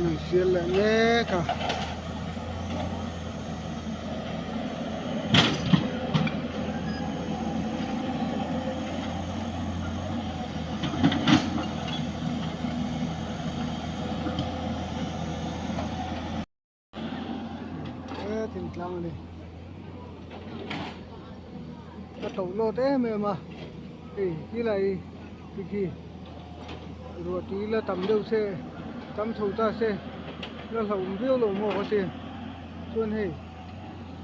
An han sial leh mek a. He thingtlang a ni a to lawt em em a hei khilai te khi ruah tui la tam deuh se tam chho ta se la hlauhawm viau lo maw ka ti chuan hei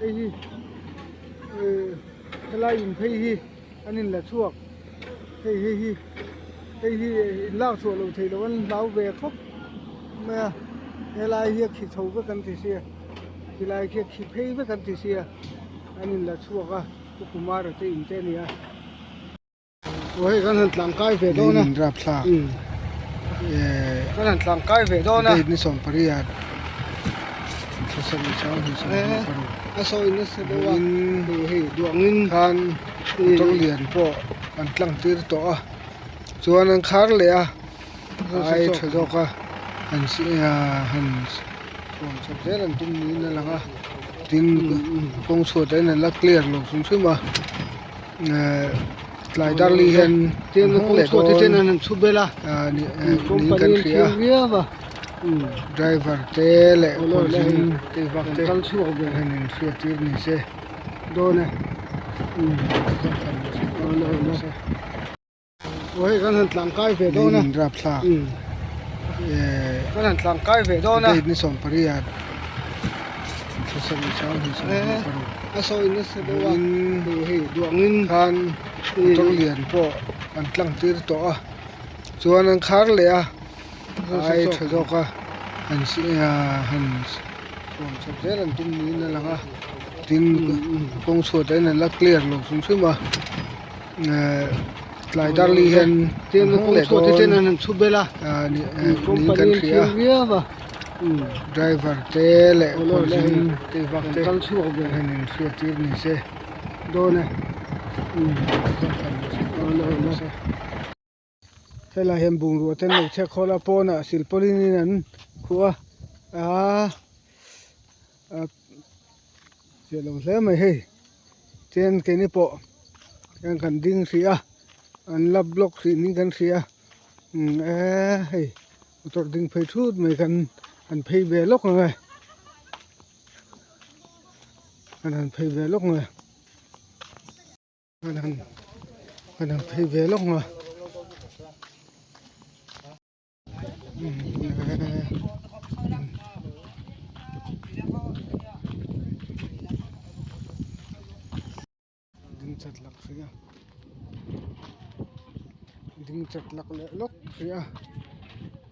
hei hi eh helai in phei hi an in la chhuak hei hei hi hei hi in lak chhuah loh theih loh an hlau ve khawp mai a helai hi a khi chho vek an ti sia khilai khi a khi phei vek an ti sia an in la chhuak a Pu Kumara te in te a ni a aw hei kan han tlang kai ve dawn a rapthlak kan han tlang kai ve dawn a date ni sawmpariat thlasarih sanghnih sawmhnih paruk a sawi nasa deuh a hei duangin khan motor lian pawh an tlang tir tawh a chuan an khar leh a ai tha zawk a han han thuam chawp zel an tum niin a lang a tin kawng chhuat ah hian an la clear lo hrim hrim a ehh tlai dar li hian an hawng leh dawn niin kan hria a driver te leh khualzin te vak te han inhriat tir ni se aw hei kan han tlang kai ve dawn a in rapthlak kan han tlang kai ve dawn a date ni sawmpariat thlasarih sanghnih sawmhnih paruk a sawi nasa deuh a hei duangin khan motor lian pawh an tlang tir tawh a chuan an khar leh a ai tha zawk a han han thuam chawp zel an tum niin a lang a tin kawng chhuat ah hian an la clear lo hrim hrim a. Tlai dar li hian an hawng leh dawn niin kan hria a driver te leh khualzin te vak te han inhriat tir ni se helai hian bungrua te an lo chhek khawl a pawnah silpawlin in an khuh a aaa ziah lo hle mai hei. Chuan keini pawh hian kan ding hrih a an la block hrih niin kan hria umm eee hei motor ding phei thut mai kan han phei ve lawk ang e kan han phei ve lawk ang e kan han kan han phei ve lawk ang a. Ding chat lak hrih a ding chat lak leh lawk hrih a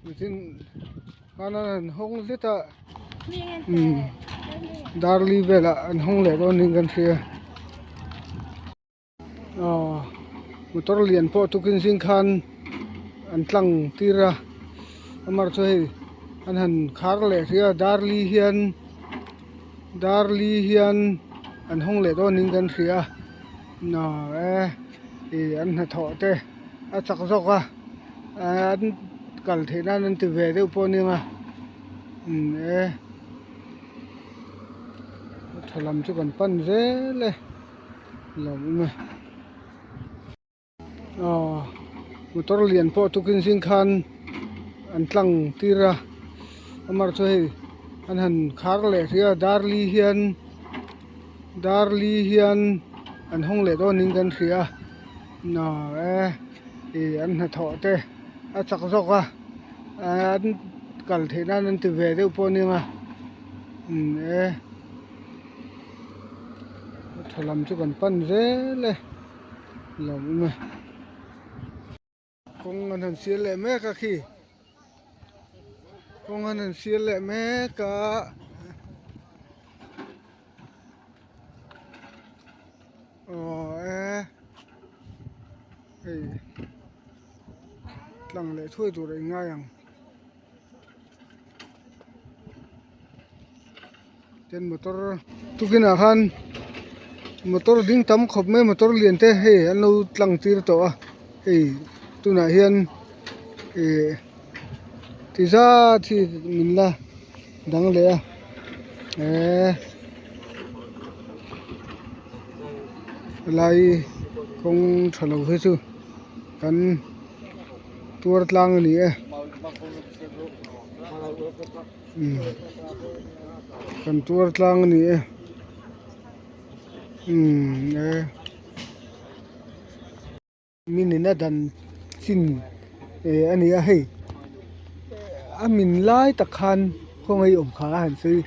mihring hmana an hawng zet a umm darli velah an hawng leh dawn niin kan hria. Aw motor lian pawh tukin zing khan an tlang tir a amar chu hei an han khar leh hrih a dar li hian dar li hian an hawng leh dawn niin kan hria a e ih an hnathawh te a chak zawk a an kal theih nan an ti ve deuh pawh a nia umm e tha lam chu kan pan zel e. Lawm e aw motor lian pawh tukin zing khan an tlang tir a amar chu hei an han khar leh hrih a dar li hian dar li hian an hawng leh dawn niin kan hria a e ih an hnathawh te a chak zawk a an kal theih nan an ti ve deuh pawh a nia umm e. Tha lam chu kan pan zel e lawm e kawng an han sial leh mek a khi kawng an han sial leh mek a aw e hei tlang leh thuai tur a inngai ang. Tin motor tukin ah khan motor ding tam khawp mai motor lian te hei an lo tlang tir tawh a hei tunah hian ih Ti zat hi min la dang leh a eee helai kawng tha lo hi chu kan tuar tlang a ni e umm kan tuar tlang a ni e umm e. Min in a dan chin eh a ni a hei a min lai tak khan khawngaih awm kha a han sawi.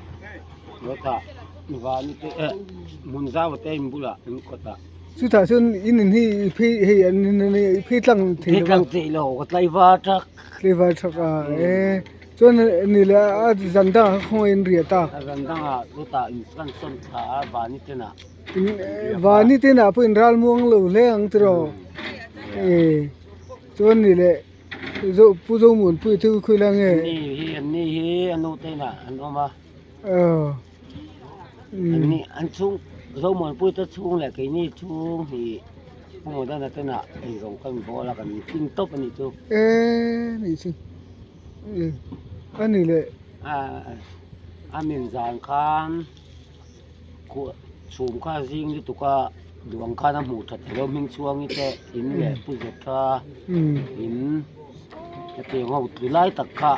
Chutah chuan in in hi i phei hei an in in i phei tlang thei lo a. Tlaivar thak a e chuan ni leh a zan dangah kha khawngaih in riah ta. Vani te inah pawh in ral muang lo hle ang tiraw eh chuan ni leh zo pu Zomuanpuia te khawi lai nge Ni hi an ni hi a nu te inah an awm a aw an ni an chhung Zomuanpuia te chhung leh keini chhung hi Pu Modana te inah eirawng kan bawl a kan fin tawp a nih chu eh nih chu a ni leh a min zan khan. Khuah chhum kha zing lutuk a duh ang khan a hmuh that theih loh hming chhuangi te in leh pu zawtha in hetiang ho tlu lai tak kha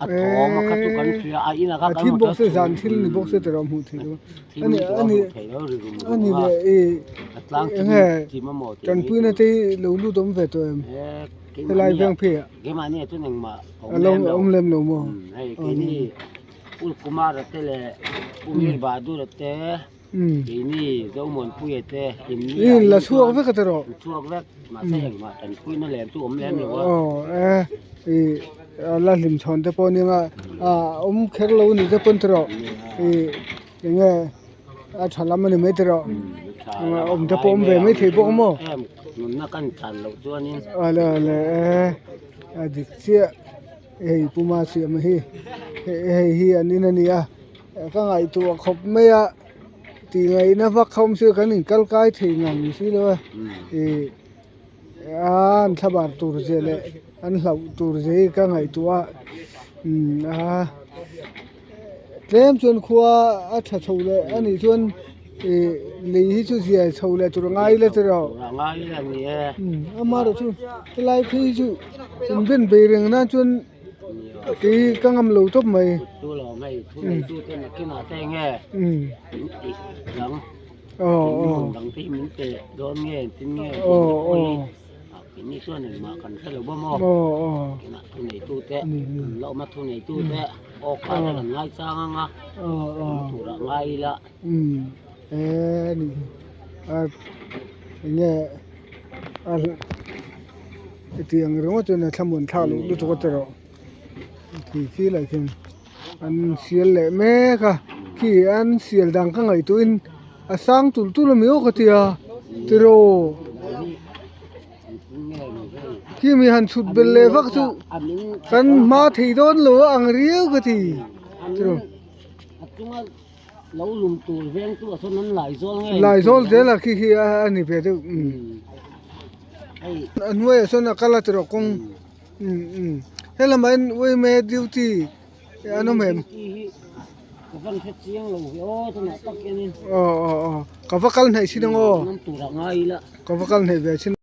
a thawm a kha chu kan hria a inah kha kan hmu bawk se zan thil ni bawk se tiraw hmuh theih loh thil ni tawh a hmuh theih loh ri rum rum a a tlang chim chim a maw tih tanpuina te hi lo lut awm ve tawh em helai veng phei ah keimahni ah chuan engmah a awm lem lo maw hei keini Pu Kumara te leh Pu Mir Bahadur-a te keini Zomuanpuia te in ni In la chhuak vek a tiraw? In chhuak vek mahse engmah tanpuina lem chu awm lem lo a. Aw e i la hlim chhawn te pawh nia a awm kher lo ni te pawn tiraw i enge a tha lam a ni mai tiraw awm te pawh awm ve mai thei bawk a maw? Nunna kan chan loh chuanin. Awle awle e a dik chiah. Hei puma siam hi hei hi an in a ni a ka ngaihtuah khawp mai a tih ngaihna vak kha awm se kan in kal kai thei ngang si lo a ih an thlabar tur zia leh an hlauh tur zia hi ka ngaihtuah a umm a tlem chuan khua a tha chho leh a nih chuan ih lei hi chu zia chho leh tur a ngai ila tiraw amaherawhchu helai phei hi chu inben bei reng nan chuan kei ka ngam lo tawp mai aw aw aw aw. Keini chuan engmah kan hre lo bawm aw. Kinah thu neitute an la awm a, thu neitute aw kha te kan ngai chang ang a, awm turah ngai ila. E ni a enge a hetiang ringawt chuan a thlamuan thlak loh lutuk a tiraw khi khi lah khian an sial leh mek a khi an sial dan ka ngaihtuahin a sang tulh tulh a mi aw ka ti a tiraw khi mi han chhut belh leh vak chu kan hma thei dawn lo a ang riau ka ti tiraw. Laizawl zel a khi khi a ni ve deuh a hnuaiah sawn a kal a tiraw kawng. Umm he lamah hian uaime duty an awm em? Aw aw aw ka va kal hnaih chin ang aw ka va kal hnaih ve chin.